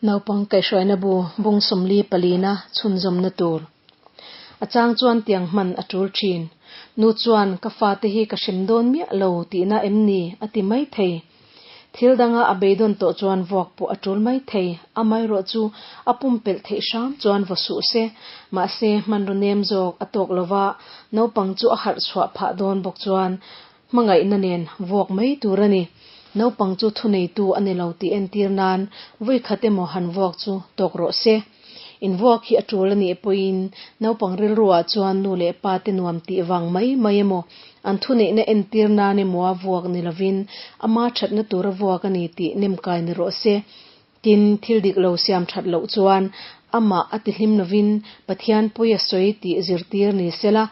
Naupang kaihhruaina bu bung 44na chhunzawmna tur. A chang chuan tiang hman a tul thin. Nu chuan ka fate hi ka hrem dawn miah lo tihna em ni a ti mai thei. Thil danga a beidawn tawh chuan vuak pawh a tul mai thei. Amaherawh chu a pumpelh theih hram chuan vaw suh se. Mahse hmanraw nem zawk a tawk lova naupang chu a harh chhuah phah dawn bawk chuan Hmangaihna nen vuak mai tur a ni. Naupang chu thuneitu a ni lo tih entir nan vawi khat emaw han vuak chu tawk rawh se. Invuak hi a tul a nih pawhin naupang rilruah chuan nu leh pa te nuam tih vang mai mai emaw, an thuneihna entir nan emawa vuak ni lovin ama thatna tura vuak a ni tih nemkai ni rawh se. Tin, thil dik lo siam that loh chuan amah a tihlim lovin Pathian pawi a sawi tih zirtir ni sela,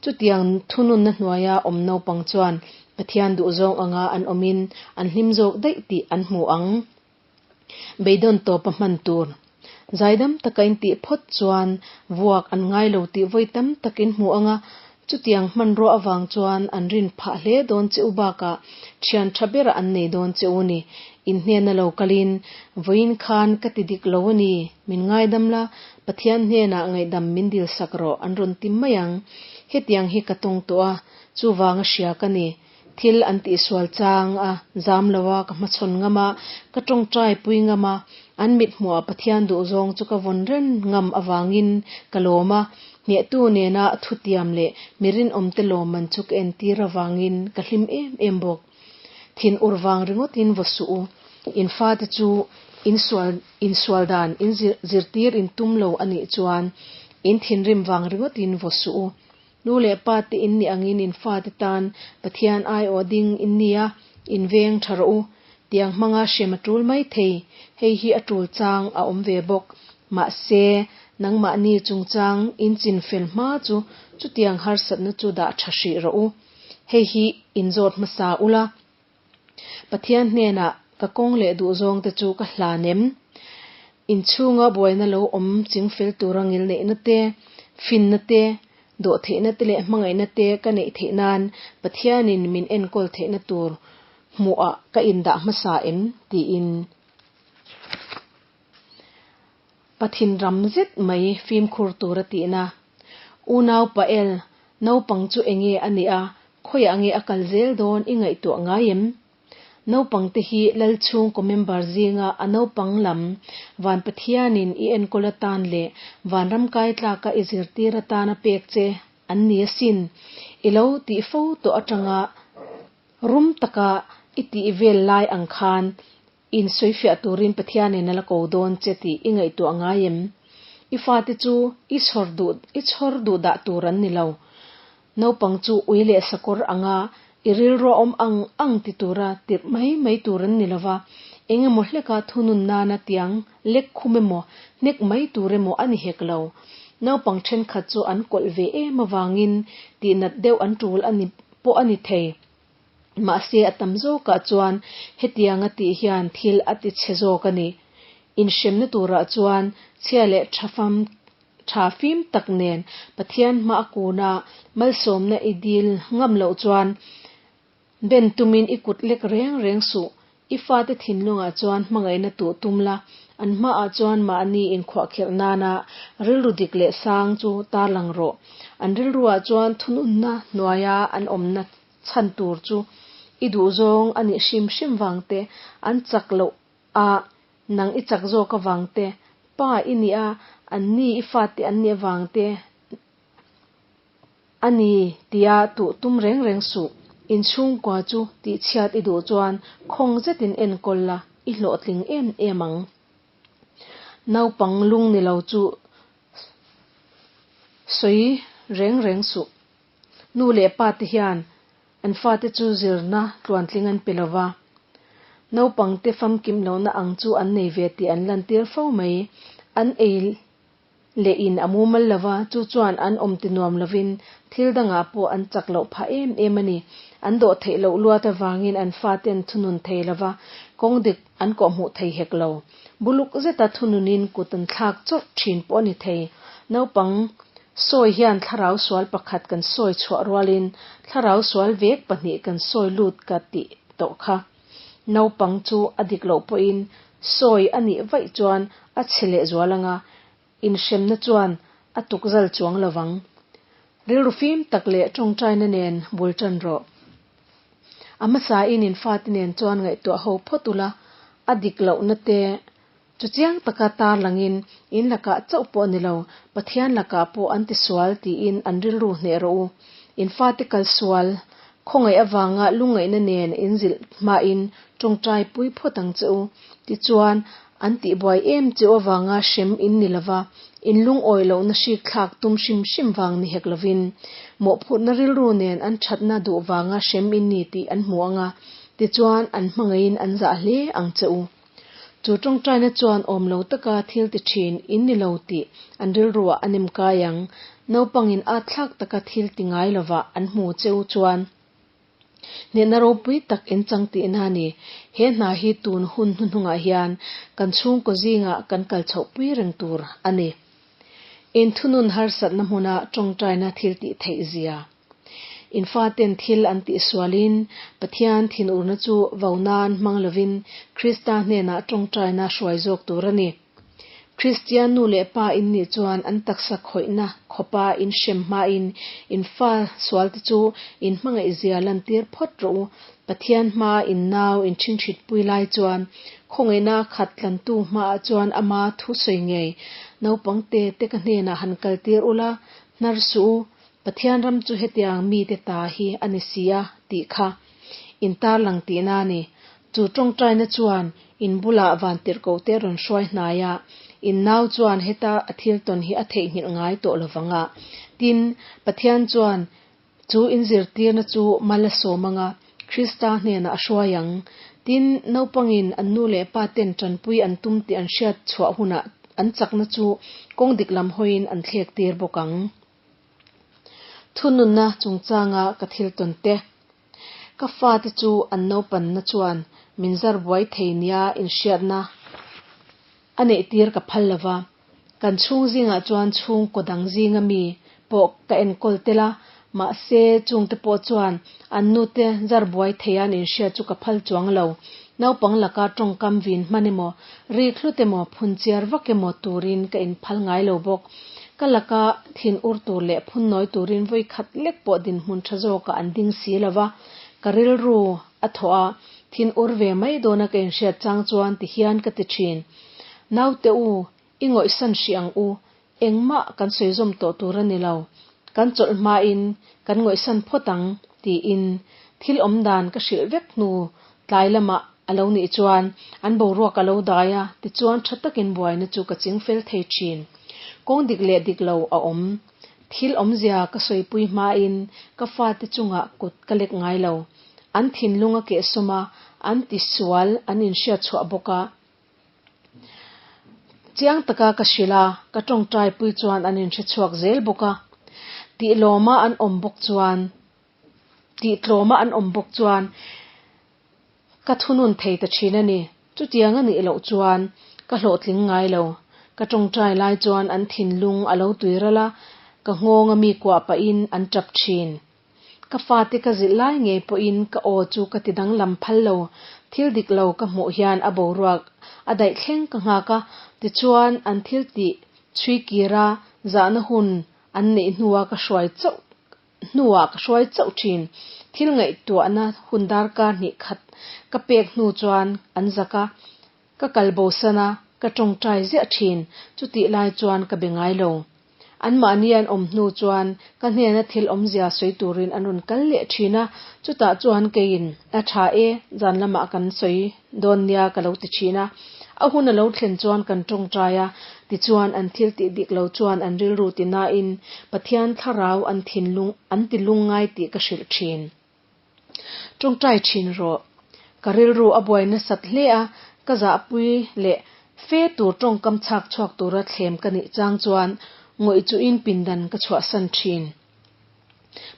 Chutiang thununna hnuaia awm naupang chuan Pathian duhzawng anga an awmin an hlim zawk daih tih an hmu ang. Beidawn tawpa hman tur. Zaidam taka intih phawt chuan vuak an ngai lo tih vawi tam tak in hmu anga, chutiang hmanrua avang chuan an rin phah hle dawn che u bakah thian tha bera an nei dawn che u ni. In hnena lo kalin, Vawiin khan ka ti dik lo a ni, min ngaidam la, Pathian hnenah ngaihdam min dil sak rawh an rawn ti mai ang. Hetiang hi ka tawng tawh a, chuvanga hria ka ni. Thil an tihsual chang a, zam lo a, ka hmachhawn ngam a, ka tawngtai pui ngam a, an mithmuhah Pathian duhzawng chu ka vawn ren ngam avangin ka lawm a, hnehtu nena thutiam leh mi rinawmte lawmman chu ka entir avangin ka hlim em em bawk. Thin ur vang ringawtin vaw suh u. In fate chu insual insual dan in zirtir in tum lo a nih chuan in thinrim vang ringawtin vaw suh u. Nu leh pa te in nih angin in fate tan Pathian aiawh ding in nia, in veng tha rawh u. Tiang hmanga hrem a tul mai thei. Hei hi a tul chang a awm ve bawk. Mahse, nangmahni chungchang in chinfel hma chu chutiang harsatna chu dah tha hrih rawh u. Hei hi inzawt hmasa ula, Pathian hnenah ka kawng leh duhzawng te chu ka hlan em? Inchhunga buaina lo awm chingfel tura ngilneihna te, finna te, dawhtheihna te leh hmangaihna te ka neih theih nan Pathianin min enkawl theihna tur hmuhah ka indah hmasa em? tiin. Pathin ram zet mai fimkhur tur a tihna. Unau Pael, naupang chu enge a nih a, khawiah nge a kal zel dawn i ngaihtuah ngai em? Naupang te hi Lal chhungkaw member zinga a naupang lam Van Pathianin i enkawl atan leh Vanram kai tlaka i zirtir atana pek che an ni asin. I lo tih fo tawh atanga rum taka i tih vel lai ang khan In sawifiah turin Pathianin a la ko dawn che tih i ngaihtuah ngai em? I fate chu i chhawr duh i chhawr duh dah tur an ni lo. Naupang chu ui leh sakawr anga i rilru awm ang ang ti tura tirh mai mai tur an ni lova, eng emaw hleka thunun nana tiang lek khum emaw hnek mai tur emaw a ni hek lo. Naupang thenkhat chu an kawlh ve em avangin tihnat deuh an tul a ni pawh a ni thei. Mahse a tam zawkah chuan hetiang a tih hian thil a ti chhe zawk a ni. Inhremna turah chuan chhia leh tha fam tha fim tak nen Pathian hma a kuna malsawmna i dil ngam loh chuan ben tumin i kut lek reng reng suh. I fate thinlungah chuan hmangaihna tuh tum la, an hmaah chuan mahni inkhuahkhirh nana rilru dik leh sang chu tarlang rawh. An rilruah chuan thununna hnuaia an awmna chhan tur chu i duhzawng a nih hrim hrim vang te, an chak loh a nang i chak zawk avang te, pa i nih a an ni i fate an nih avang te a ni tia tuh tum reng reng suh. Inchhungkua chu tihchhiat i duh chuan khawng zetin enkawl la, i hlawhtling em em ang. Naupang lung ni lo chu sawi reng reng suh. Nu leh pa te hian an fate chu zirna tluantling an pe lo va, naupangte famkim lohna ang chu an nei ve tih an lantir fo mai. An ei leh in a mumal lo va, chu chuan an awm ti nuam lovin thil dangah pawh an chak loh phah em em a ni. An dawh theih loh luat avangin an fate an thunun thei lo va, kawng dik an kawhhmuh thei hek lo. Buluk zeta thununin kut an thlak chawrh thin pawh a ni thei. Naupang sawi hian thlarau sual pakhat kan sawi chhuah rualin thlarau sual vek pahnih kan sawi lut ka tih tawh kha. Naupang chu a dik loh pawhin Sawi a nih vaih chuan a chhe lehzual anga, inhremna chuan a tukzal chuang lovang. Rilru fim tak leh tawngtaina nen bul tan rawh. A hmasain in fate nen chuan ngaihtuah ho phawt ula, a dik lohna te chu chiang taka tarlangin in lakah chauh pawh ni lo, Pathian lakah pawh an tisual tiin an rilru hneh rawh u. In fate kal sual khawngaih avanga lungngaihna nen in zilh hmain tawngtai pui phawt ang che u. Tichuan, an tihbuai em cheu avanga hrem in ni lova, in lungawi lohna hrik thlak tum hrim hrim vang ni hek lovin, mawhphurhna rilru nen an thatna duh vanga hrem in ni tih an hmu ang a, tichuan an hmangaihin an zah hle ang che u. Chu tawngtaina chuan awm lo taka thil ti thin in ni lo tih an rilruah a nem kai ang. Naupangin at thlak taka thil ti ngai lovah an hmu cheu chuan hnehna ropui tak in chang tihna a ni. He hna hi tun hun hnuhnungah hian kan chhungkaw zingah kan kal chhohpui reng tur a ni. Inthunun harsatna hmuna tawngtaina thil tih theih zia. In faten thil an tihsualin Pathian thinurna chu vo nan hmang lovin Krista hnenah tawngtaina hruai zawk tur a ni. Kristian nu leh pa in nih chuan an taksa khawihna khawpa in hrem hmain in fa sualte chu in hmangaihzia lantir phawt rawh u. Pathian hmaa in nau in ṭhingṭhitpui lai chuan khawngaihna khat tlantu hmaah chuan ama thu sawi ngei naupangte te ka hnenah han kaltir ula, hnar suh u, Pathian ram chu hetiang mite ta hi a ni si a tih kha in tarlang tihna a ni. Chu tawngtaina chuan in bulah vantirhkohte rawn hruai hnai a, in nau chuan heta a thil tawn hi a theihnghilh ngai tawh lovang a. Tin, Pathian chuan chu in zirtirna chu mal a sawm ang a, Krista hnenah a hruai ang. Tin, naupangin an nu leh pa ten tanpui an tum tih an hriat chhuah hunah an chakna chu kawng dik lam hawiin an thlek tir bawk ang. Thununna chungchanga ka thil tawn te. Ka fate chu an naupanna chuan min zar buai thei nia inhriatna a neih tir ka phal lo va. Kan chhung zingah chuan chhungkaw dang zinga mi pawh ka enkawl tel a, mahse chungte pawh chuan an nute zar buai thei an inhriat chu ka phal chuang lo. Naupang laka tawngkam vin hman emaw, rik hlut emaw, phunchiar vak emaw turin ka inphal ngai lo bawk. Ka laka thin ur tur leh phun nawi turin vawi khat lek pawh dinhmun tha zawkah an ding si lo va, ka rilru a thawh a, thin ur ve mai dawna ka inhriat chang chuan ti hian ka ti thin. Naute u, i ngawihsan hrih ang u, engmah kan sawi zawm tawh tur a ni lo, kan chawlh hmain kan ngawihsan phawt ang, tiin thil awmdan ka hrilh vek hnu tlai lamah a lo nih chuan an boruak a lo dai a, tichuan tha takin buaina chu ka ching fel thei thin. Kawng dik leh dik lo a awm. Thil awmzia ka sawipui hmain ka fate chungah kut ka lek ngai lo. An thinlung a kehsawm a, an tisual an inhriat chhuah bawk a. Chiang taka ka hrilh a, ka tawngtai pui chuan an inhre chhuak zel bawk a. Tihlawma an awm bawk chuan tih tlawma an awm bawk chuan ka thunun thei ta thin a ni. Chutiang a nih loh chuan ka hlawhtling ngai lo. Ka tawngtai lai chuan an thinlung a lo tui ral a, ka nghawng a mi kuah pahin an tap thin. Ka fate ka zilh lai ngei pawhin ka aw chu ka ti danglam phal lo. Thil dik lo ka hmuh hian a boruak a daih thleng ka nghak a, tichuan an thil tih chhui kira zahna hun an neih hnua ka hruai chauh hnuah ka hruai chauh thin. Thil ngaihtuahna hun darkar hnih khat ka pek hnu chuan an zak a, ka kal bosan a, ka tawngtai ziah thin. Chutih lai chuan ka be ngai lo. Anmahni an awm hnu chuan ka hnena thil awmzia sawi turin an rawn kal leh thin a, chutah chuan keiin a tha e, zan lamah kan sawi dawn nia ka lo ti thin a. A hun a lo thlen chuan kan tawngtai a, tichuan an thil tih dik lo chuan an rilru ti nain Pathian thlarau an thinlung an ti lungngai tih ka hrilh thin. Tawngtai thin rawh. Ka rilru a buai nasat hle a, ka zahpui leh fe tur tawngkam chhak chhuak tura thlem ka nih chang chuan ngawih chuhin pindan ka chhuahsan thin.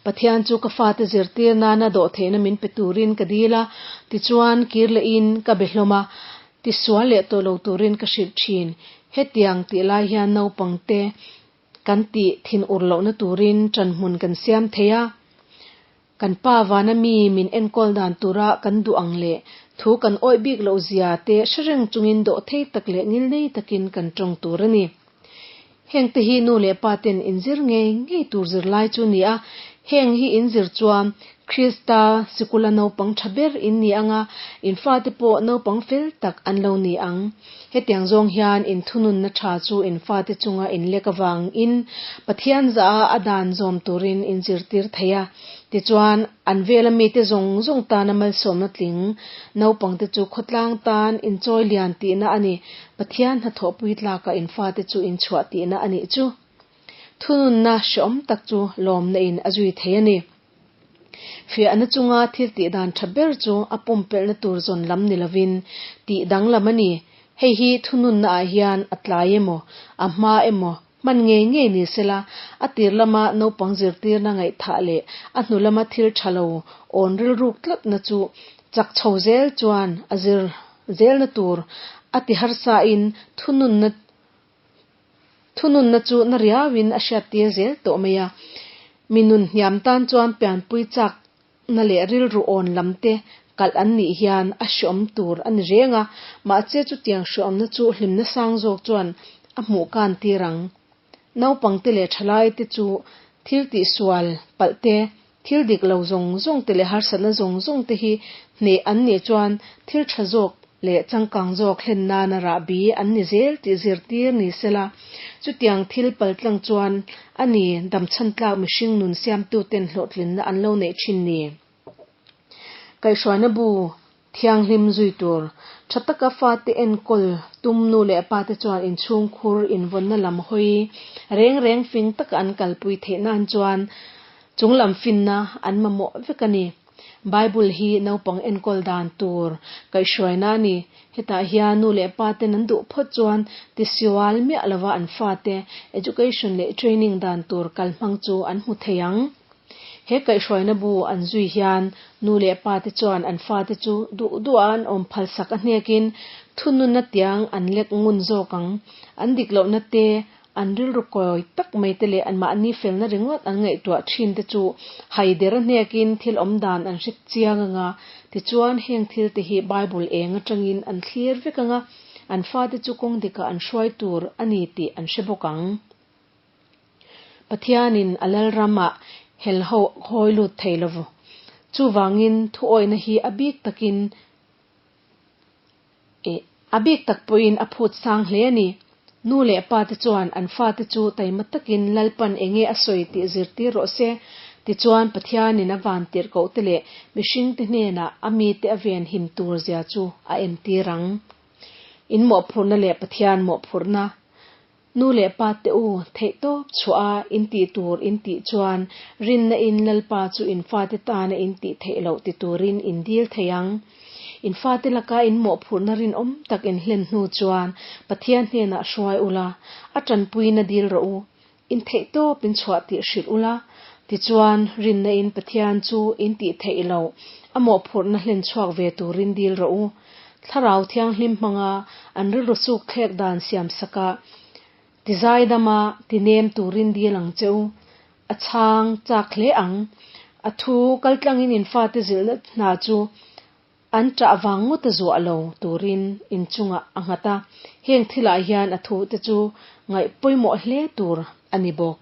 Pathian chu ka fate zirtir nana dawhtheihna min pe turin ka dil a, tichuan kir lehin ka be hlawm a, tisual leh tawh lo turin ka hrilh thin. Hetiang tih lai hian naupangte kan tih thinur lohna turin ṭanhmun kan siam thei a. Kan Pa vana mi min enkawl dan tura kan duh ang leh thu kan awih bik loh zia te hre reng chungin dawhthei tak leh ngilnei takin kan tawng tur a ni. Hengte hi nu leh pa ten inzir ngei ngei tur zirlai chu ni a, heng hi inzir chuan Krista sikula naupang tha ber in ni ang a, in fate pawh naupang fel tak an lo ni ang. Hetiang zawng hian in thununna tha chu in fate chunga in lek avangin Pathian zah a a dan zawm turin in zirtir thei a. Tichuan, an vela mite zawng zawng tana malsawmna tling naupangte chu khawtlang tan inchawi lian tihna a ni. Pathian hnathawhpui tlaka in fate chu in chhuah tihna a nih chu. Thununna hrehawm tak chu lawmna in a zui thei a ni. Fiahna chunga thil tih dan tha ber chu a pumpelhna tur zawn lam ni lovin tih danglam a ni. Hei hi thununna ah hian a tlai emaw, a hma emaw hman ngei ngei ni sela, a tir lama naupang zirtirna ngaihthah leh a hnu lama thil tha lo awn rilruk tlatna chu chak chho zel chuan a zir zelna tur a ti harsa in thununna Thununna chu na riauin a hriattir zel tawh mai a. Mi nun hniam tan chuan pianpui chakna leh rilru awn lam te kalh an nih hian a hreawm tur a ni reng a, mahse chutiang hreawmna chu hlimna sang zawk chuan a hmuh kan tir ang. Naupangte leh thalaite chu thil tihsual palh te, thil dik lo zawng zawng te leh harsatna zawng zawng te hi hneh an nih chuan thil tha zawk leh changkang zawk hlen nana rahbi an ni zel tih zirtir ni sela, chutiang thil paltlang chuan a ni damchhan tlak mihring nun siamtuten hlawhtlinna an lo neih thin ni. Kaihhruaina bu thianghlim zui tur tha taka fate enkawl tum nu leh pate chuan inchhungkhur invawnna lam hawi reng reng fing taka an kalpui theih nan chuan chunglam finna an mamawh vek a ni. Bible hi naupang enkawl dan tur kaihhruaina a ni. Hetah hian nu leh paten an duh phawt chuan tisual miah lova an fate education leh training dan tur kalhmang chu an hmu thei ang. He kaihhruaina bu an zui hian nu leh pa te chuan an fate chu duh duha an awm phalsak a hnekin thununna tiang an lek ngun zawk ang. An dik lohna te, an rilru kawi tak mai te leh anmahni felna ringawt an ngaihtuah thin te chu haider a hnekin thil awm dan an hre chiang anga, tichuan heng thil te hi Bible eng atangin an thlir vek anga, an fate chu kawng dikah an hruai tur a ni tih an hre bawk ang. Pathianin a Lalramah hel ho hawi lut thei lo. Chuvangin thuawihna hi a bik takin eh a bik tak pawhin a phut sang hle a ni. Nu leh pa te chuan an fate chu taima takin Lalpan enge a sawi tih zirtir rawh se. Tichuan Pathianin a van tirhkoh te leh mihringte hnenah a mite a venhim tur zia chu a entir ang. In mawhphurhna leh Pathian mawhphurhna Nu leh pa te u, theihtawp chhuah a in tih tur in tih chuan rinna in Lalpa chu in fate tana in tih theih loh ti turin in dil thei ang. In fate laka in mawhphurhna rinawm tak in hlen hnu chuan Pathian hnenah hruai ula, a tanpuina dil rawh u. In theihtawp in chhuah tih hrilh ula, tichuan rinna in Pathian chu in tih theih loh a mawhphurhna hlen chhuak ve turin dil rawh u. Thlarau Thianghlim hmanga an rilru suk thlek dan siam saka ti zaidama ti nem turin dil ang che u. A chhang chak hle ang. A thu kaltlangin in fate zilhna hna chu an ṭah vang ngawta zuah lo turin inchungah a nghat a. Heng thilah hian a thute chu ngaih pawimawh hle tur a ni bawk.